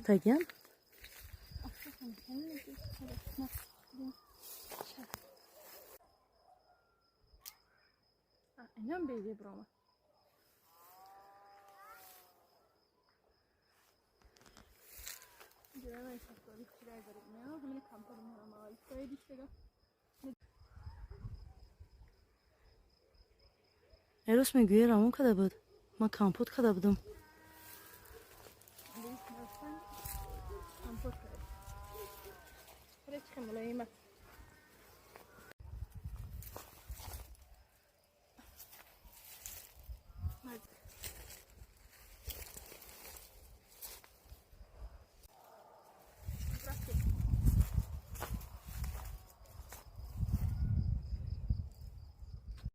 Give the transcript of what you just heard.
Пухтагиан. Инам безеб рома. Рост мегӯӣ, равон када буд, ман компот када будам.